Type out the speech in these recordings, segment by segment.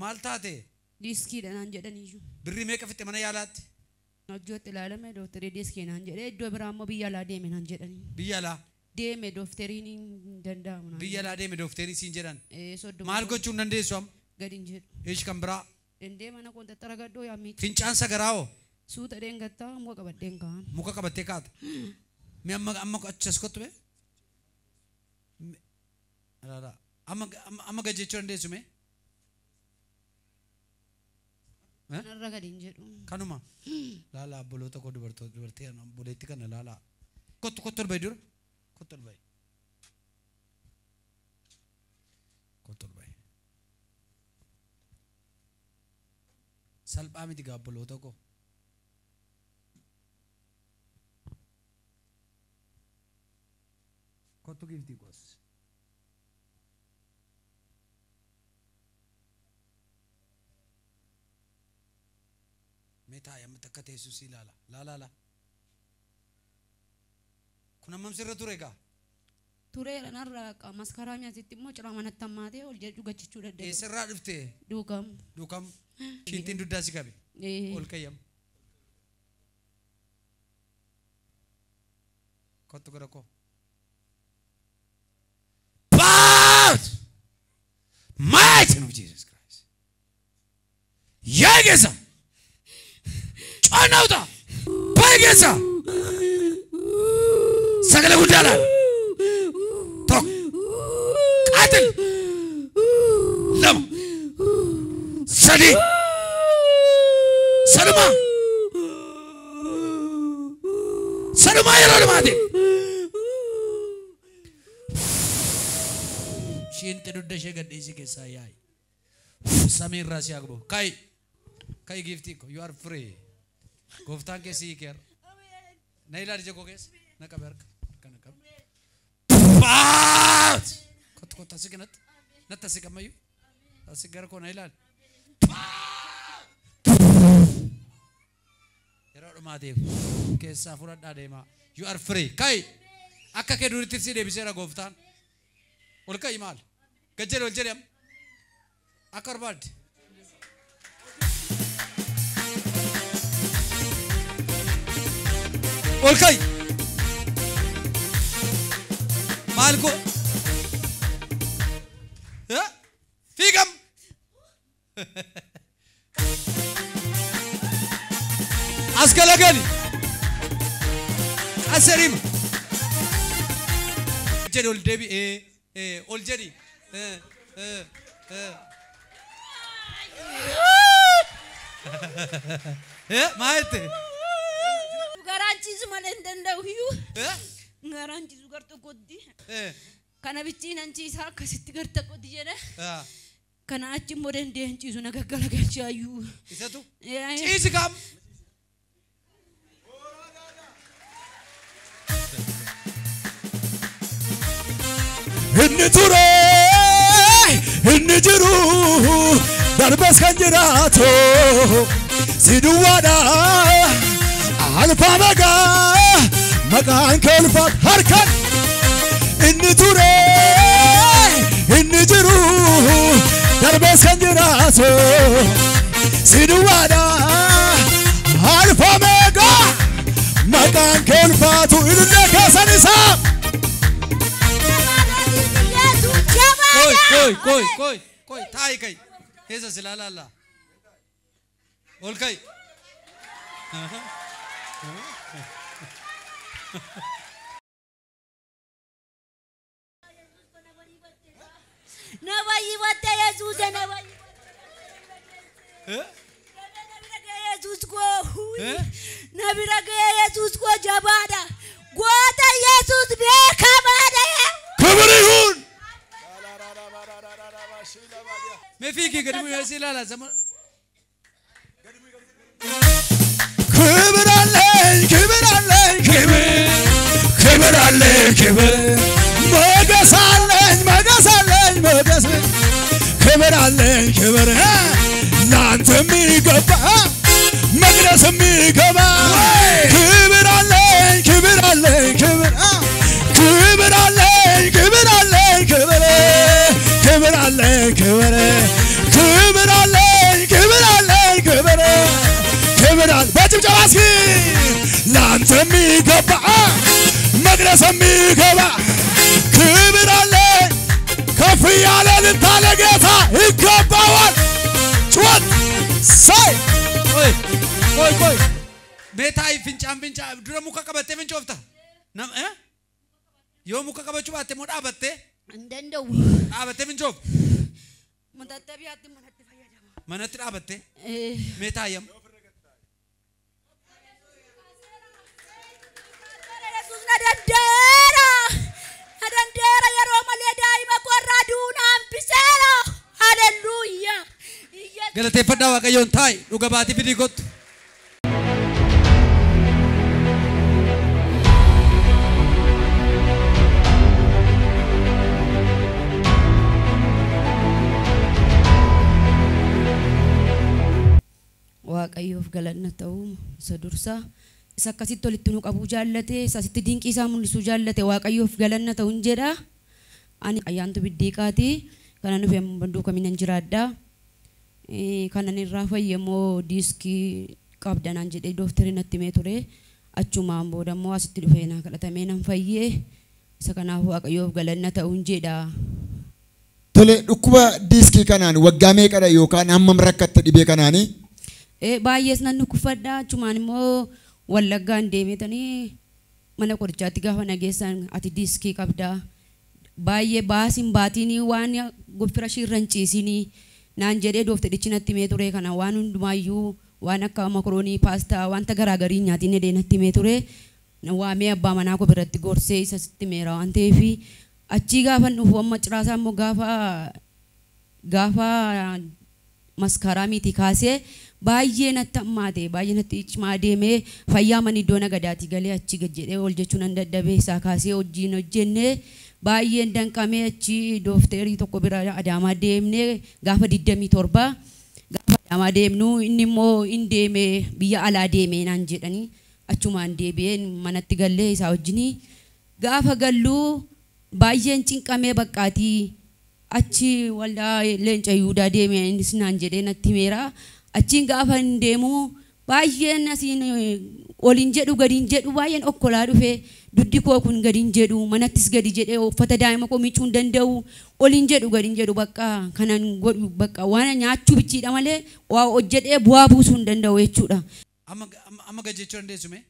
Maal taate? Diiskiidha naan jedhaniyyuu. Birrii meeqa fitte mana yaalaatti? Hojjootti ilaalame dooktarii diiskii naan jedhee iddoo biraa immoo biyya alaa deeme naan jedhanii. Biyya alaa? Deeme dookteriin hin danda'amu naan. Biyya alaa deeme dookteriin siin jedhan. Soddoma. Maal gochuu hin dandeessu amma? Gadi hin jedhu. Ish kan biraa. Dandee mana koon tattaragadhoo yaa miicu. Fincaan sagaraa hoo? Suuta dheengattaa muka qabadheen ka'an. Muka qabattee kaata. Mee amma amma achas kottu mee? Alaala. Amma amma gad jechuu dandeessu mee? Kanarra gadi hin jedhu. Kanuma. Laala obboloota koo dubartoota dubartii obboleetti kana laala. Kottu kottu ol bahi dura. Kottu ol bahi. Kottu ol bahi. Salphaa miti gaa obboloota koo. Kottu giiftii koos. Mee taa'i amma takka teessu si ilaala. Laala laala. Kun hammam sirra ture egaa? Tureera narraa maskaraa mi'aasitti immoo ciraa manatti hammaatee ol jedhu gachachuu dadhabe. Eessarraa dhufte? Duukam. Duukam. Shintiin duddaa si qabe? Ol kayyam. Kottu gara koo. Power! Mighty name of Jesus Christ. Yaa geessa! Coonawta! Bayi geessa! Sagalee guddaa laala. Tokko. Qaatil. Lama. Sadi. Saduma. Saduma yeroo dhumaati. Shinti dugda ishee gadhiisii keessaa yaa'i. Samiirraa si haa Ka'i. Ka'i giiftii ko. You are free. Gooftaan kee si hiikeera. Na ilaali ija koo keessa. Na qabe harka. Harka na qabe. Baat! Kottu kottu asii kanatti. Natti asii qammayyuu. Asii gara koo na ilaali. Yeroo dhumaatiif keessaa fudhadhaa deemaa. You are free. Ka'i. Akka kee duriitti si deebiseera gooftaan. Ol ka'i maal? Gad jedhi ol jedhi amma. Akka barbaadde. Ol ka'i. Maal ko? Fiigam. As galagali. As erima. Jedhi ol deebi ol jedhi. Maal jette? Garaan ciisu malee hin danda'u iyyuu. Garaan ciisu gar tokkotti. Kana bichiin an ciisaa akkasitti gar tokkotti jedhe. Kana achi immoo danda'e hin ciisu na gaggalagalchaa iyyuu. Isatu? Ciisi kam? Inni ture, inni jiru, darbas kan jiraatu, si duwwaadha, alfa maqaa, maqaan kee ulfaatu harkaan. Inni ture, inni jiru, darbas kan jiraatu, si duwwaadha, alfa maqaa, maqaan kee ulfaatu ilillee keessan isaa. Koi, koi, koi, koi, koi, taa'i ka'i. Keessa si ilaala alla. Ol ka'i. Na baay'ifatte Yesuus na baay'ifatte. Yesuus koo. Na bira ga'e Yesuus koo jabaadha. Goota Yesuus beekamaadha. Kibir ይሁን. Mee fiigii gadi bu'ee si ilaala. ክብር አለኝ ክብር አለኝ ክብር ክብር አለኝ ክብር ሞገስ አለኝ ሞገስ አለኝ ሞገስ ክብር አለኝ ክብር ላንተ የሚገባ መቅደስ የሚገባ ክብር አለኝ ክብር አለኝ ክብር ክብር አለኝ ክብር አለኝ ክብር ክብር አለኝ ክብር ክብር አለኝ እልልታ ለጌታ ይገባዋል። ጩኸት ሳይ ቆይ ቆይ ቆይ meetaa fincaan fincaa dura muka qabattee fincoofta nam yoo muka qabachuu baatte moo dhaabattee Hin danda'u. Dhaabattee fincoofta. Matattabiyaatti manatti fayyadama. Manatti dhaabattee meetaa yam. Yesuus na danda'eera. Na danda'eera yeroo malee daa'ima koo irraa du'uu na hambiseera. Haleluuyaa. Galateeffadhaa Waaqayyoon taa'i dhuga baatii fidii kottu. Waaqayyoof galanna ta'uu isa dursaa isa akkasitti walitti nu qabuu jaallate isa asitti dinqii isaa mul'isuu jaallate Waaqayyoof galanna ta'uun jedha. Ani Ayyaantu Biddiiqaati. Kanan dhufe duukaa nan jiraadha. Kanan irraa fayye immoo diiskii qabda naan jedhee dooktarri natti himee ture. Achumaan booda immoo asitti dhufee naa kadhatamee nan fayyee. Isa kanaaf Waaqayyoof galanna ta'uun jedha. Tole dhukkuba diiskii kanaan waggaa meeqadha yookaan hammam rakkatte dhibee kanaanii? Baay'ees nan dhukkubfadha. Achumaan immoo Wallaggaan deemetanii mana qorichaatti gaafa nageessan ati diiskii qabda. Baay'ee baasiin baatiin waan gofira ishiirra hin ciisinii naan jedhee dooftarichi natti himee ture. Kana waan hundumaayyuu waan akka makroonii paastaa wanta garaagarii nyaatiin jedhee natti himee ture. Waamee abbaa manaa koo biratti gorsee isa sitti himeera waan ta'eef achii gaafa dhufu amma ciraasaa immoo gaafa maskaaraa miti kaasee baay'ee natti hammaate baay'ee natti cimaa deemee fayyaa mani iddoo nagadaatii galee achi gad jedhee ol jechuun nan dadhabee isaa kaasee hojiin hojjennee baay'een danqamee achi doofteerii tokko bira Adaamaa deemnee gaafa 27 gaafa Adaamaa deemnu inni immoo hin deeme biyya alaa deeme naan jedhanii achumaan deebi'een manatti gallee isaa wajjinii gaafa galluu baay'een cinqamee baqqaatii achi waldaa leenca Yihudaa deeme innis naan jedhee natti himeera. Achiin gaafa hin deemu baay'een asiin oliin jedhu gadiin jedhu baay'een okkolaa dhufe duddi koo kun gadiin jedhu manattis gadi jedhee uffata daa'ima koo miicuu hin danda'u oliin jedhu gadiin jedhu bakka kanan godhu bakka waan nyaachuu bichiidha malee waa hojjedhee bu'aa buusuu hin danda'u jechuudha. Amma gad jechuu dandeessu mee?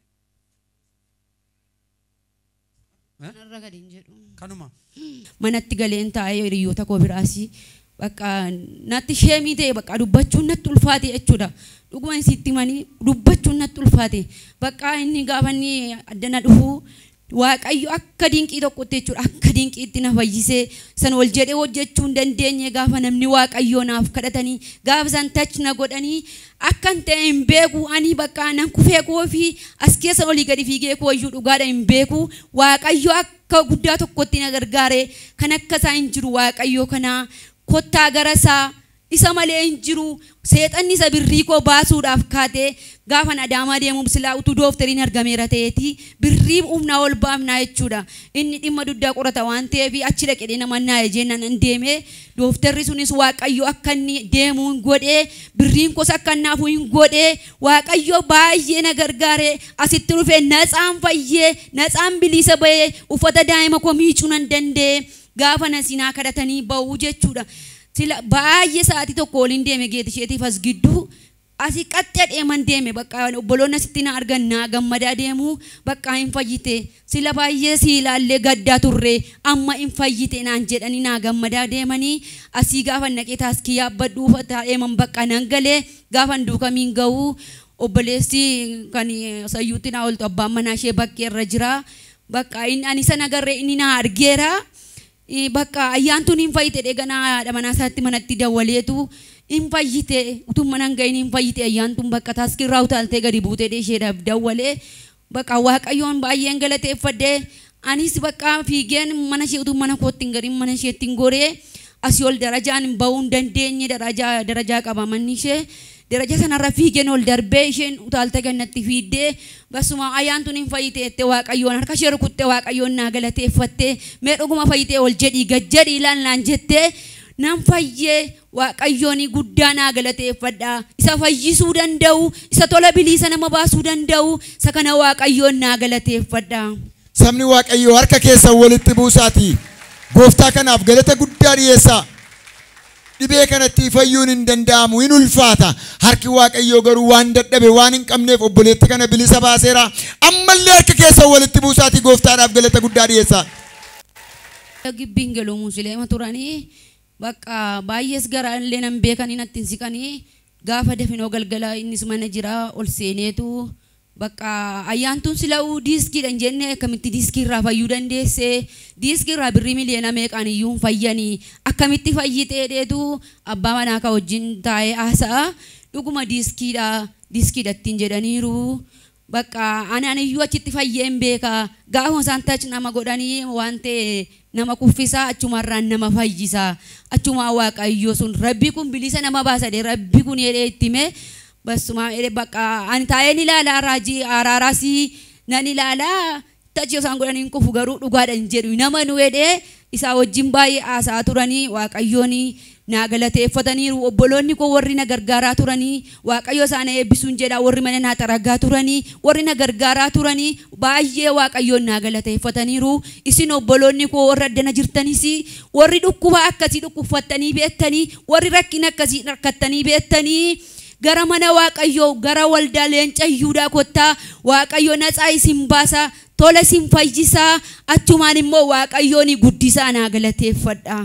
Kanarra gadiin jedhu. Kanuma. Manatti galeen taa'ee hiriyoota koo biraas bakka natti sheemii ta'e bakka dubbachuun natti ulfaate jechuudha. Dhuguma isitti himanii dubbachuun natti ulfaate. Bakka inni gaafa inni addana dhufu Waaqayyo akka dinqii tokkotti jechuudha. Akka dinqiitti na fayyisee san ol jedhee hojjechuu hin dandeenye gaafa namni Waaqayyoo naaf kadhatanii gaafa isaan tach na godhanii akkan ta'e hin beeku ani bakka nan kufee koo fi as keessa olii gadi fiigee koo iyyuu dhugaadha hin beeku. Waaqayyo akka guddaa tokkotti na gargaare kan akka isaa hin jiru Waaqayyo kana kottaa gara isaa isa malee hin jiru. Seexanni isa birrii koo baasuudhaaf kaatee gaafa Adaamaa deemuuf silaa utuu dooftariin argameera ta'eeti birrii humnaa ol baafnaa jechuudha. Inni dhimma dugdaa qorata waan ta'eef achi dhaqee nama naa'e jennaan hin deemee dooftarri sunis Waaqayyo akka inni deemuu hin godhee birriin koos akka naafu hin godhee Waaqayyo baay'ee na gargaare asitti dhufee natsaan fayyee natsaan bilisa bahee uffata daa'ima koo miicuu nan danda'e gaafa na sinaa kadhatanii ba'uu jechuudha. Sila baay'ee sa'aatii tokko waliin deeme geeti isheetiif as gidduu asii qaxxee deeman deeme bakka obboloonni asitti na argan naa gammadaa deemu bakka hin fayyite sila baay'ee si ilaallee gaddaa turre amma hin fayyite naan jedhanii naa gammadaa deemanii asii gaafa naqee taaskii yaabbadhu uffata deeman bakka nan galee gaafa duukamiin ga'u obboleessi kan sayyuutti naa ooltu abbaan manaa ishee bakkee irra jira bakka ani sana agarree inni naa argeera. Bakka ayyaantuun hin fayyite dheeganaa haadha manaa isaatti manatti dawwaleetu hin fayyite utuu mana hin gahin hin fayyite ayyaantuun bakka taaskirraa utaaltee gadi buutee isheedhaaf dawwalee bakka Waaqayyoon baay'een galateeffadhee anis bakka fiigeen mana ishee utuu mana kootti hin gariin mana isheetti hin goree asii ol darajaan bahuu hin dandeenye darajaa qaba manni ishee daraja sanarra fiigeen ol darbee isheen utaaltee gannatti fiiddee basuma ayyaantuun hin fayyite jettee Waaqayyoon harka ishee rukuttee Waaqayyoon naa galateeffattee mee dhuguma fayyitee ol jedhii gad jedhii ilaal naan jettee nan fayyee Waaqayyoon guddaa naa galateeffadha. Isa fayyisuu danda'u isa tola biliisa nama baasuu danda'u isa kana Waaqayyoon naa galateeffadha. Sabni Waaqayyoo harka keessan walitti buusaatii gooftaa kanaaf galata guddaa dhiyeessaa. Dhibee kanatti fayyuun hin danda'amu, hin ulfaata. Harki Waaqayyoo garuu waan dadhabe waan hin qabneef obboleetti kana bilisa baaseera. Ammallee harka keessan walitti buusaatii gooftaadhaaf galata guddaa dhiyeessaa. Gibbiin galuu musliima turanii bakka baay'ees garaa illee nan beekanii natti hin siqanii gaafa dafinoo galgala innis mana jira ol seeneetu bakka ayyaantuun sila'uu diiskiidhaan jennee akkamitti diiskii irraa fayyuu dandeesse, diiskii irraa birrii miliyoona meeqaan iyyuu hin fayyanii akkamitti fayyitee dheetu abbaa manaa ka wajjin taa'ee haasa'a dhuguma diiskiidha diiskiidha ittiin jedhaniiru. Bakka ani iyyuu achitti fayyee hin beeka gaafuma isaan tach nama godhanii waan ta'e nama kuffisaa achumarraan nama fayyisa achumaa Waaqayyo sun rabbi kun bilisa nama baasadhe rabbi kun jedhee itti hime. Basuma jedhee bakka ani taa'een ilaala raajii araaraasii nan ilaala tachi isaan godhanii hin kufu garuu dhugaadhaan jedhu nama nu jedhee isaa wajjin baay'ee haasa'aa turanii Waaqayyoon naa galateeffataniiru. Obboloonni koo warri na gargaaraa turanii Waaqayyo isaan eebbisuun jedha, warri mana naa xaragaa turanii warri na gargaaraa turanii baay'ee Waaqayyoon naa galateeffataniiru. Isin obboloonni koo warra addana jirtanis warri dhukkuba akkasii dhukkubfattanii beektanii warri rakkina akkasii rakkattanii beektanii gara mana Waaqayyoo gara waldaa leenca Yihudaa kottaa Waaqayyo natsaa isin baasa tola isin fayyisaa achumaan immoo Waaqayyoon guddisaa naa galateeffadha.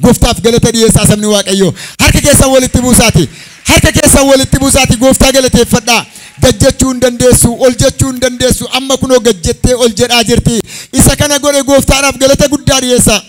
Gooftaaf galata dhiyeessaa sabni Waaqayyoo. Harka keessan walitti buusaati. Harka keessan walitti buusaati gooftaa galateeffadhaa. Gajjechuu hin dandeessu, ol jechuu hin dandeessu. Amma kunoo gajjettee ol jedhaa jirti. Isa kana godhe gooftaadhaaf galata guddaa dhiyeessaa.